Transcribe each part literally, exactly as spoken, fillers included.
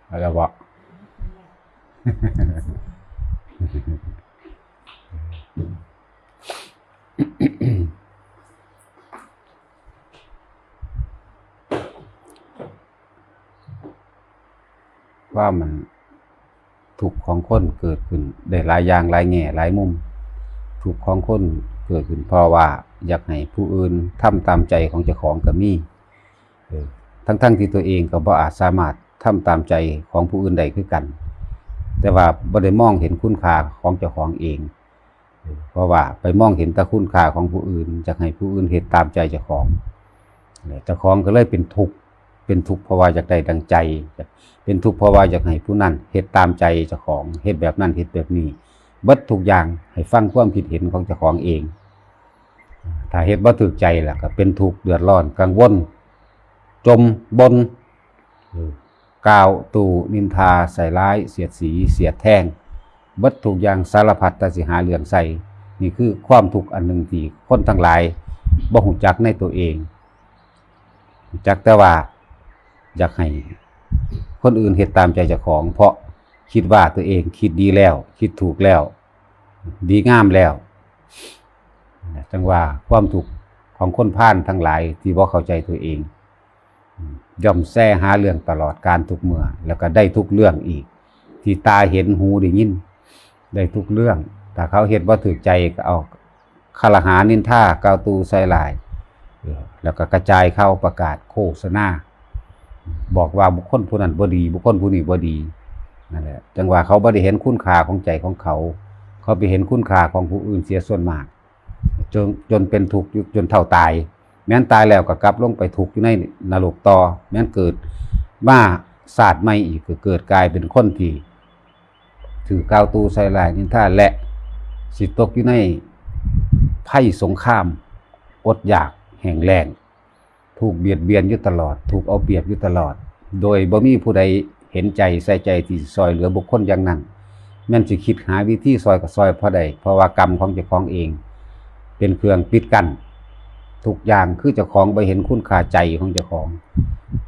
เอาละบ่ ว่ามัน ทุกข์ของคนเกิดขึ้นได้หลายอย่างหลายแง่หลายมุม ทุกข์ของคนเกิดขึ้นเพราะว่าอยากให้ผู้อื่นทำตามใจของเจ้าของก็มี เออ ทั้งๆที่ตัวเองก็บ่อาจสามารถทำตามใจของผู้อื่นได้คือกัน แต่ว่าบ่ได้มองเห็นคุณค่าของเจ้าของเอง เออ เพราะว่าไปมองเห็นแต่คุณค่าของผู้อื่น อยากให้ผู้อื่นเฮ็ดตามใจเจ้าของ เจ้าของก็เลยเป็นทุกข์ เป็นทุกข์เพราะว่าอยากได้ดังใจ เป็นทุกข์เพราะว่าอยากให้ผู้นั้นเฮ็ดตามใจเจ้าของ เฮ็ดแบบนั้น เฮ็ดแบบนี้ เบิดทุกอย่างให้ฟังความคิดเห็นของเจ้าของเอง ถ้าเฮ็ดบ่ถูกใจล่ะก็เป็นทุกข์เดือดร้อนกังวล จ่มบ่น เออ กล่าวตู่นินทาใส่ร้ายเสียดสีเสียดแทง เบิดทุกอย่างสารพัดแต่สิหาเรื่องใส่ นี่คือความทุกข์อันหนึ่งที่คนทั้งหลายบ่ฮู้จักในตัวเอง ฮู้จักแต่ว่าอยากให้คนอื่นเฮ็ดตามใจเจ้าของ เพราะคิดว่าตัวเองคิดดีแล้ว คิดถูกแล้ว ดีงามแล้ว จั่งว่าความทุกข์ของคนพาลทั้งหลายที่บ่เข้าใจตัวเอง ย่อมแซ่หาเรื่องตลอดกาลทุกเมื่อ แล้วก็ได้ทุกเรื่องอีก ที่ตาเห็นหูได้ยิน ได้ทุกเรื่อง ถ้าเขาเฮ็ดบ่ถูกใจก็เอาคารหานินทากล่าวตู่ใส่ร้าย เออ แล้วก็กระจายข่าวประกาศโฆษณา บอกว่าบุคคลผู้นั้นบ่ดี บุคคลผู้นี้บ่ดี นั่นแหละ จั่งว่าเขาบ่ได้เห็นคุณค่าของใจของเขา เขาไปเห็นคุณค่าของผู้อื่นเสียส่วนมาก จน จนเป็นทุกข์อยู่จนเฒ่าตาย แม้นตายแล้วก็กลับลงไปทุกข์อยู่ในนรกต่อ แม้นเกิดมาชาติใหม่อีกก็เกิดกลายเป็นคนที่ถูกกล่าวตู่ใส่ร้ายนินทา และสิตกอยู่ในภัยสงคราม อดอยากแห้งแล้ง ถูกเบียดเบียนอยู่ตลอด ถูกเอาเปรียบอยู่ตลอด โดยบ่มีผู้ใดเห็นใจใส่ใจที่ซอยเหลือบุคคลอย่างนั้น แม้นสิคิดหาวิธีซอยก็ซอยบ่ได้ เพราะว่ากรรมของเจ้าของเอง เป็นเครื่องปิดกั้นทุกอย่าง คือเจ้าของบ่เห็นคุณค่าใจของเจ้าของ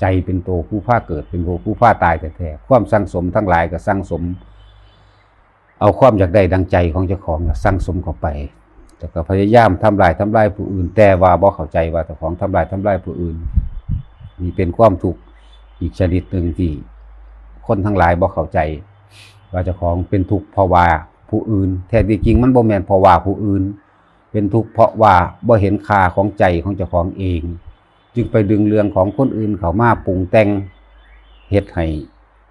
ใจเป็นตัวผู้พาเกิด เป็นตัวผู้พาตายแท้ๆ ความสั่งสมทั้งหลายก็สั่งสม เอาความอยากได้ดังใจของเจ้าของน่ะสั่งสมเข้าไป แล้วก็พยายามทำลายทำลายผู้อื่น แต่ว่าบ่เข้าใจว่าเจ้าของทำลายทำลายผู้อื่น นี่เป็นความทุกข์อีกชนิดหนึ่งที่คนทั้งหลายบ่เข้าใจ ว่าเจ้าของเป็นทุกข์เพราะว่าผู้อื่น แท้ที่จริงมันบ่แม่นเพราะว่าผู้อื่น เป็นทุกข์เพราะว่าบ่เห็นค่าของใจของเจ้าของเอง จึงไปดึงเรื่องของคนอื่นเข้ามาปรุงแต่ง เฮ็ดให้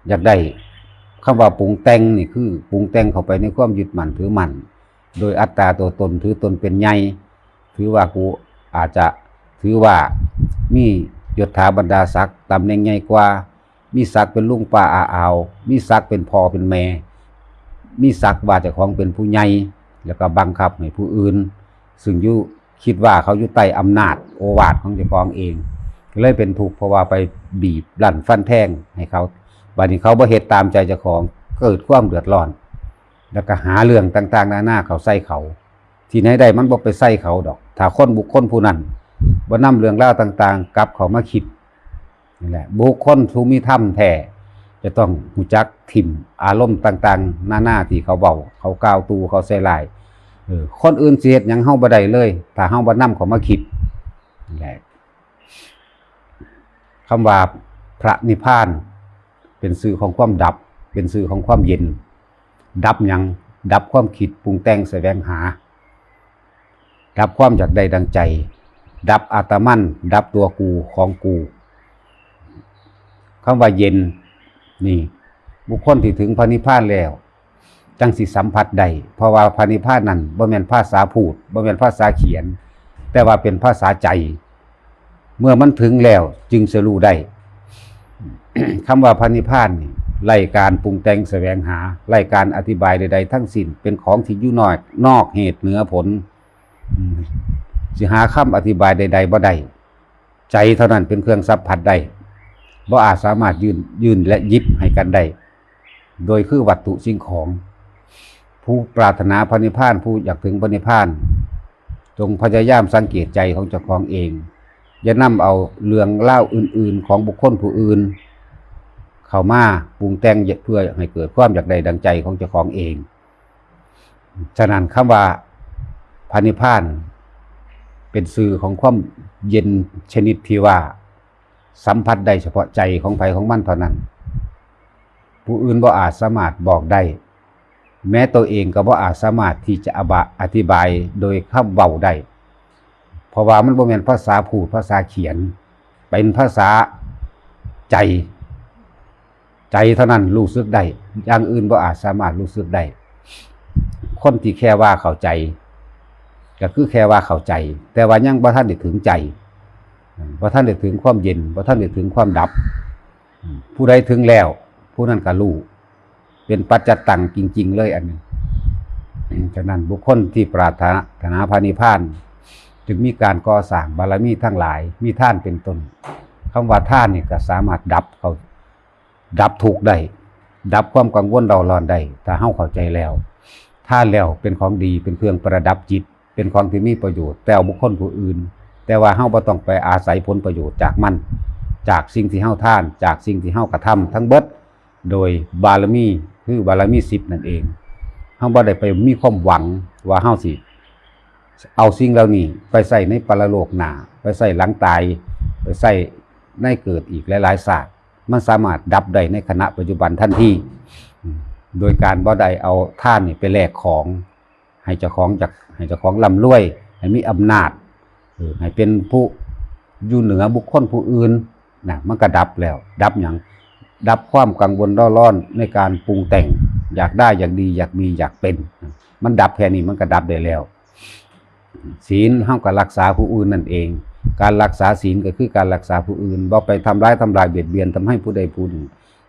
อยากได้ คำว่าปรุงแต่งนี่คือปรุงแต่งเข้าไปในความยึดมั่นถือมั่น โดยอัตตาตัวตนถือตนเป็นใหญ่ ถือว่ากูอาจจะ ถือว่ามียศถาบรรดาศักดิ์ ตำแหน่งใหญ่กว่า มีศักดิ์เป็นลุงป้าอาอาว มีศักดิ์เป็นพ่อเป็นแม่ มีศักดิ์ว่าเจ้าของเป็นผู้ใหญ่ แล้วก็บังคับให้ผู้อื่น ซึ่งอยู่ คิดว่าเขาอยู่ใต้อำนาจโอวาทของเจ้าของเอง เลยเป็นทุกข์เพราะว่าไปบีบรั้นฟันแทงให้เขา บัดนี้เขาบ่เฮ็ดตามใจเจ้าของ เกิดความเดือดร้อน แล้วก็หาเรื่องต่างๆนานาเข้าใส่เขา ที่ไหนได้มันบ่ไปใส่เขาดอก ถ้าคนบุคคลผู้นั้นบ่นำเรื่องราวต่างๆกลับเข้ามาคิด นี่แหละ บุคคลผู้มีธรรมแท้ จะต้องรู้จักถิ่มอารมณ์ต่างๆนานาที่เขาเว้า เขากล่าวตู่ เขาใส่ร้าย เออ คนอื่นสิเฮ็ดหยังเฮาบ่ได้เลย ถ้าเฮาบ่นำเขามาคิด นี่แหละ คำว่าพระนิพพาน เป็นชื่อของความดับ เป็นชื่อของความเย็น ดับหยัง ดับความคิดปรุงแต่งแสวงหา ดับความอยากได้ดังใจ ดับอัตตามัน ดับตัวกูของกู คำว่าเย็น นี่ บุคคลที่ถึงพระนิพพานแล้ว จั่งสิสัมผัสได้ เพราะว่าพระนิพพานนั้นบ่แม่นภาษาพูด บ่แม่นภาษาเขียน แต่ว่าเป็นภาษาใจ เมื่อมันถึงแล้วจึงสิรู้ได้ คำว่าพระนิพพานนี่ ไร้การปรุงแต่งแสวงหา ไร้การอธิบายใดๆทั้งสิ้น เป็นของที่อยู่นอก นอกเหตุเหนือผล อืม สิหาคำอธิบายใดๆบ่ได้ ใจเท่านั้นเป็นเครื่องสัมผัสได้ บ่อาจสามารถยื่น ยื่นและหยิบให้กันได้ โดยคือวัตถุสิ่งของ ผู้ปรารถนาพระนิพพาน ผู้อยากถึงพระนิพพาน จงพยายามสังเกตใจของเจ้าของเอง อย่านำเอาเรื่องราวอื่นๆของบุคคลผู้อื่น เข้ามาปรุงแต่งเพื่อให้เกิดความอยากได้ดังใจของเจ้าของเอง ฉะนั้นคำว่าพระนิพพานเป็นชื่อของความเย็นชนิดที่ว่าสัมผัสได้เฉพาะใจของใผของมันเท่านั้น ผู้อื่นบ่อาจสามารถบอกได้ แม้ตัวเองก็บ่อาจสามารถที่จะอธิบายโดยคำเว้าได้ เพราะว่ามันบ่แม่นภาษาพูดภาษาเขียน เป็นภาษาใจ ใจเท่านั้นรู้สึกได้ อย่างอื่นบ่อาจสามารถรู้สึกได้ คนที่แค่ว่าเข้าใจ ก็คือแค่ว่าเข้าใจ แต่ว่ายังบ่ทันได้ถึงใจ บ่ทันได้ถึงความเย็น บ่ทันได้ถึงความดับ ผู้ใดถึงแล้ว ผู้นั้นก็รู้ เป็นปัจจัตตังจริงๆเลยอันนี้ ฉะนั้นบุคคลที่ปรารถนาพระนิพพาน จึงมีการก่อสร้างบารมีทั้งหลาย มีทานเป็นต้น คำว่าทานนี่ก็สามารถดับเขา ดับทุกข์ได้ ดับความกังวลเร่าร้อนได้ ถ้าเฮาเข้าใจแล้ว ทานแล้วเป็นของดี เป็นเครื่องประดับจิต เป็นของที่มีประโยชน์แก่บุคคลผู้อื่น แต่ว่าเฮาบ่ต้องไปอาศัยผลประโยชน์จากมัน จากสิ่งที่เฮาทาน จากสิ่งที่เฮากระทำทั้งเบิด โดยบารมี คือบารมีสิบนั่นเอง เฮาบ่ได้ไปมีความหวังว่าเฮาสิเอาสิ่งเหล่านี้ไปใช้ในปรโลกหน้า ไปใช้หลังตาย ไปใช้ในเกิดอีกหลายๆชาติ มันสามารถดับได้ในขณะปัจจุบันทันที โดยการบ่ได้เอาทานนี่ไปแลกของ ให้เจ้าของอยากให้เจ้าของร่ำรวย ให้มีอำนาจ เออ ให้เป็นผู้อยู่เหนือบุคคลผู้อื่นนะ มันก็ดับแล้ว ดับหยัง ดับความกังวลเร่าร้อนในการปรุงแต่ง อยากได้ อยากดี อยากมี อยากเป็น มันดับแค่นี้มันก็ดับได้แล้ว ศีลเฮาก็รักษาผู้อื่นนั่นเอง การรักษาศีลก็คือการรักษาผู้อื่น บ่ไปทำร้ายทำลายเบียดเบียนทำให้ผู้ใดผู้หนึ่ง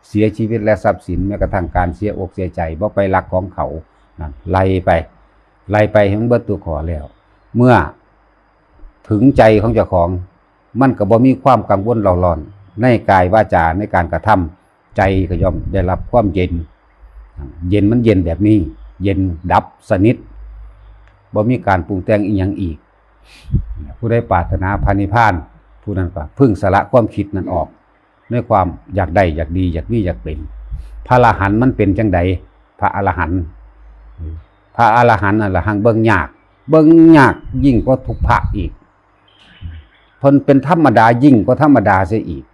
เสียชีวิตและทรัพย์สิน แม้กระทั่งการเสียอกเสียใจ บ่ไปลักของเขา นั่น ไล่ไป ไล่ไปให้มันเบิดทุกข้อแล้ว เมื่อถึงใจของเจ้าของ มันก็บ่มีความกังวลเร่าร้อน ในกายวาจา ในการกระทำ ใจก็ย่อมได้รับความเย็น เย็นมันเย็นแบบนี้ เย็นดับสนิท บ่มีการปรุงแต่งอีหยังอีก ผู้ใดปรารถนาพระนิพพาน ผู้นั้นก็พึงสละความคิดนั้นออก ในความอยากได้ อยากดี อยากมี อยากเป็น พระอรหันต์มันเป็นจังใด พระอรหันต์ พระอรหันต์นั่นล่ะหังเบิ่งยาก เบิ่งยากยิ่งกว่าทุกพระอีก เพิ่นเป็นธรรมดายิ่งกว่าธรรมดาเสียอีก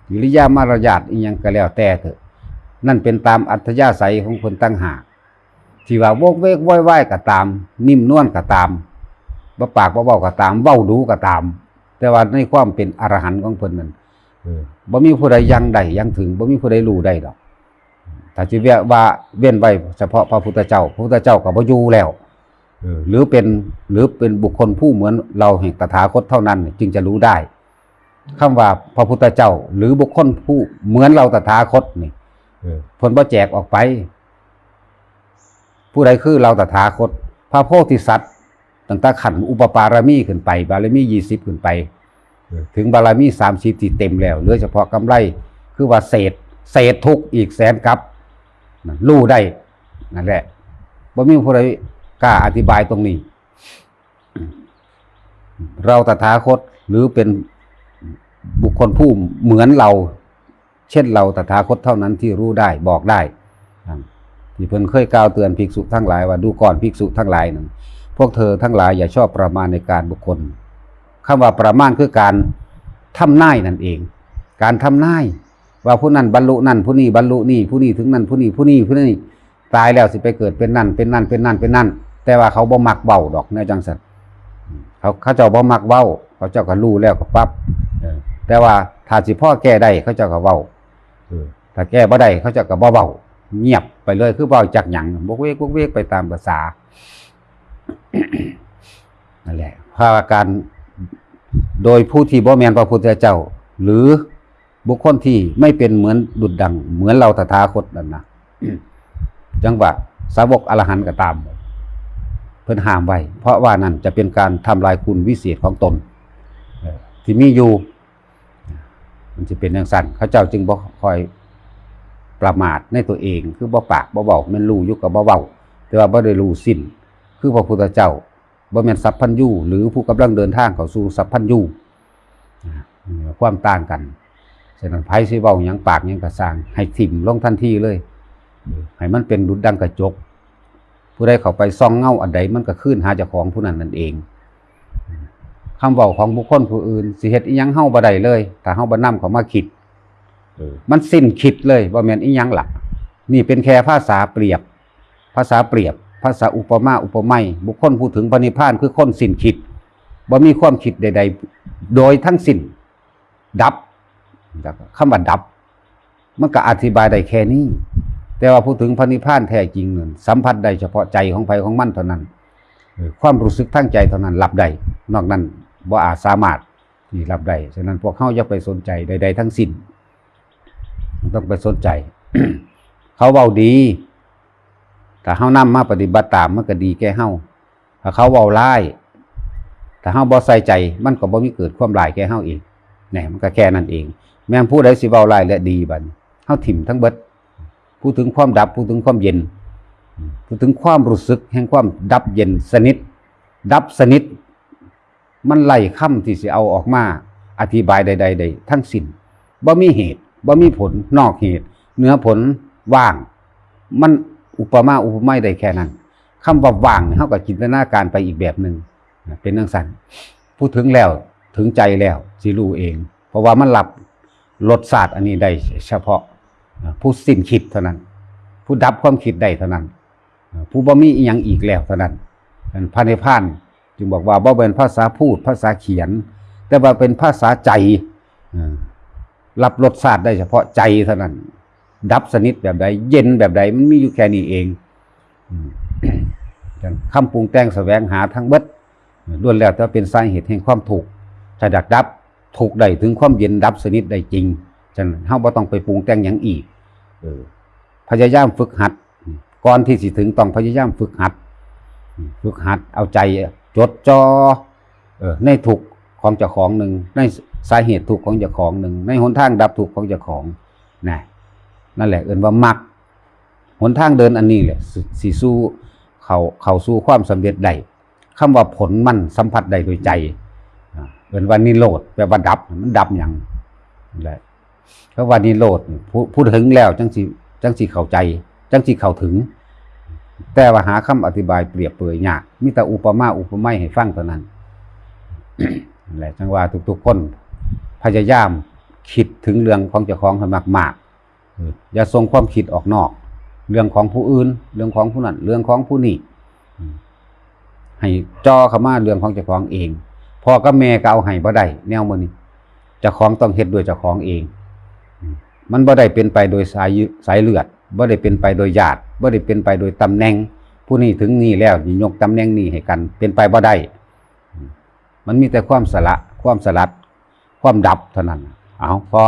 กิริยามารยาทอีหยังก็แล้วแต่เถอะ นั่นเป็นตามอัธยาศัยของคนต่างหาก ที่ว่าโวกเวกโวยวายก็ตาม นิ่มนวลก็ตาม บ่ปากบ่เว้าก็ตาม เว้าดูก็ตาม แต่ว่าในความเป็นอรหันต์ของเพิ่นนั้น เออ บ่มีผู้ใดยังได้ยังถึง บ่มีผู้ใดรู้ได้ดอก ถ้าสิเว้นว่าเว้นไว้เฉพาะพระพุทธเจ้า พระพุทธเจ้าก็บ่อยู่แล้ว เออ หรือเป็น หรือเป็นบุคคลผู้เหมือนเราแห่งตถาคตเท่านั้น จึงจะรู้ได้ คำว่าพระพุทธเจ้า หรือบุคคลผู้เหมือนเราตถาคตนี่ เออ เพิ่นบ่แจกออกไป ผู้ใดคือเราตถาคต พระโพธิสัตว์ ตั้งแต่ขั้นอุปปารมีขึ้นไป บารมียี่สิบขึ้นไป เออ ถึงบารมีสามสิบที่เต็มแล้ว เหลือเฉพาะกำไร คือว่าเศษ เศษทุกข์อีกแสนกับ นั่น รู้ได้ นั่นแหละ บ่มีผู้ใดกล้าอธิบายตรงนี้ เราตถาคต หรือเป็นบุคคลผู้เหมือนเรา เช่นเราตถาคตเท่านั้นที่รู้ได้ บอกได้ นั่น ที่เพิ่นเคยกล่าวเตือนภิกษุทั้งหลายว่า ดูก่อนภิกษุทั้งหลายนั้น พวกเธอทั้งหลายอย่าชอบประมาณในการบุคคล คำว่าประมาณคือการทำนายนั่นเอง การทำนาย ว่าผู้นั้นบรรลุนั่น ผู้นี้บรรลุนี่ ผู้นี้ถึงนั่น ผู้นี้ ผู้นี้ ผู้นี้ ตายแล้วสิไปเกิดเป็นนั่น เป็นนั่น เป็นนั่น เป็นนั่น แต่ว่าเขาบ่มักเว้าดอกแนวจังซั่น เขา เขาเจ้าบ่มักเว้า เขาเจ้าก็รู้แล้วก็ปรับ เออ แต่ว่าถ้าสิพอแก้ได้ เขาเจ้าก็เว้า เออ ถ้าแก้บ่ได้ เขาเจ้าก็บ่เว้า เงียบไปเลย คือเว้าจักหยัง บกเวกบกเวกไปตามภาษา นั่นแหละ เพราะว่าการ โดยผู้ที่บ่แม่นพระพุทธเจ้า หรือบุคคลที่ไม่เป็นเหมือนดุจดังเหมือนเราตถาคตนั่นนะ จังว่าสาวกอรหันต์ก็ตาม เพิ่นห้ามไว้ เพราะว่านั่นจะเป็นการทำลายคุณวิเศษของตน เอ่อ ที่มีอยู่ มันสิเป็นจังซั่น เขาเจ้าจึงบ่ค่อยประมาทในตัวเอง คือบ่ปากบ่เว้า แม่นรู้อยู่ก็บ่เว้า แต่ว่าบ่ได้รู้สิ้น คือพระพุทธเจ้า บ่แม่นสัพพัญญู หรือผู้กำลังเดินทางเข้าสู่สัพพัญญู อ่า ความต่างกัน ฉะนั้นไผสิเว้าหยังปากหยังก็ซ่าง ให้ถิ่มลงทันทีเลย ให้มันเป็นดุจดังกระจก ผู้ใดเข้าไปส่องเงาอันใด มันก็คืนหาเจ้าของผู้นั้นนั่นเอง คำเว้าของบุคคลผู้อื่นสิเฮ็ดอิหยังเฮาบ่ได้เลย ถ้าเฮาบ่นำเข้ามาคิด เออ มันสิ้นคิดเลย บ่แม่นอิหยังล่ะ นี่เป็นแค่ภาษาเปรียบ ภาษาเปรียบ ภาษาอุปมาอุปไมย บุคคลผู้ถึงพระนิพพานคือคนสิ้นคิด บ่มีความคิดใดๆ โดยทั้งสิ้น ดับ คำว่าดับ มันก็อธิบายได้แค่นี้ แต่ว่าผู้ถึงพระนิพพานแท้จริงนั้นสัมผัสได้เฉพาะใจของไผของมันเท่านั้น เออ ความรู้สึกทางใจเท่านั้นรับได้ นอกนั้นบ่อาจสามารถที่รับได้ ฉะนั้นพวกเฮาอย่าไปสนใจใดๆทั้งสิ้น ต้องไปสนใจ เขาเว้าดี ถ้าเฮานำมาปฏิบัติตามมันก็ดีแก่เฮา ถ้าเขาเว้าร้าย ถ้าเฮาบ่ใส่ใจ มันก็บ่มีเกิดความร้ายแก่เฮาอีก นี่ มันก็แค่นั้นเอง แม่นผู้ใดสิเว้าร้ายและดีบัดนี้ เฮาถิ่มทั้งเบิด พูดถึงความดับ พูดถึงความเย็น พูดถึงความรู้สึกแห่งความดับเย็นสนิท ดับสนิท มันไร้คำที่สิเอาออกมาอธิบายใดๆได้ทั้งสิ้น บ่มีเหตุ บ่มีผล นอกเหตุ เหนือผล ว่าง มันอุปมาอุปไมยได้แค่นั้น คำว่าว่างนี่ เฮาก็จินตนาการไปอีกแบบหนึ่ง เป็นจั่งซั้น ผู้ถึงแล้ว ถึงใจแล้ว สิรู้เอง เพราะว่ามันรับรสชาติอันนี้ได้เฉพาะ ผู้สิ้นคิดเท่านั้น ผู้ดับความคิดได้เท่านั้น ผู้บ่มีอิหยังอีกแล้วเท่านั้น อันพระนิพพานจึงบอกว่าบ่เป็นภาษาพูด ภาษาเขียน แต่ว่าเป็นภาษาใจ อ่า รับรสชาติได้เฉพาะใจเท่านั้น ดับสนิทแบบใด เย็นแบบใด มันมีอยู่แค่นี้เอง อืม คำปรุงแต่งแสวงหาทั้งเบิด ล้วนแล้วแต่เป็นสาเหตุแห่งความทุกข์ ถ้าอยากดับทุกข์ได้ถึงความเย็นดับสนิทได้จริง ฉะนั้นเฮาบ่ต้องไปปรุงแต่งหยังอีก เออ พยายามฝึกหัด ก่อนที่สิถึงต้องพยายามฝึกหัด ฝึกหัดเอาใจจดจ่อ เออ ในทุกข์ของเจ้าของหนึ่ง ในสาเหตุทุกข์ของเจ้าของหนึ่ง ในหนทางดับทุกข์ของเจ้าของ นะ นั่นแหละเอิ้นว่ามรรค หนทางเดินอันนี้แหละ สิ สิสู่ เข้า เข้าสู่ความสำเร็จได้ คำว่าผลมันสัมผัสได้โดยใจ อ่า เอิ้นว่านิโรธ แปลว่าดับ มันดับหยัง นั่นแหละ คำว่านิโรธนี่ ผู้ ผู้ถึงแล้วจั่งสิ จั่งสิเข้าใจ จั่งสิเข้าถึง แต่ว่าหาคำอธิบายเปรียบเปรยยาก มีแต่อุปมาอุปไมยให้ฟังเท่านั้น นั่นแหละ จั่งว่าทุกๆคนพยายามคิดถึงเรื่องของเจ้าของให้มากๆ เออ อย่าส่งความคิดออกนอก เรื่องของผู้อื่น เรื่องของผู้นั้น เรื่องของผู้นี้ อืม ให้จ่อเข้ามาเรื่องของเจ้าของเอง พ่อกับแม่ก็เอาให้บ่ได้ แนวมื้อนี้ เจ้าของต้องเฮ็ดด้วยเจ้าของเอง อืม มันบ่ได้เป็นไปโดยสาย สายเลือด บ่ได้เป็นไปโดยญาติ บ่ได้เป็นไปโดยตำแหน่ง ผู้นี้ถึงนี่แล้ว สิยกตำแหน่งนี้ให้กัน เป็นไปบ่ได้ อืม มันมีแต่ความสละ ความสลัด ความดับเท่านั้น เอา พอ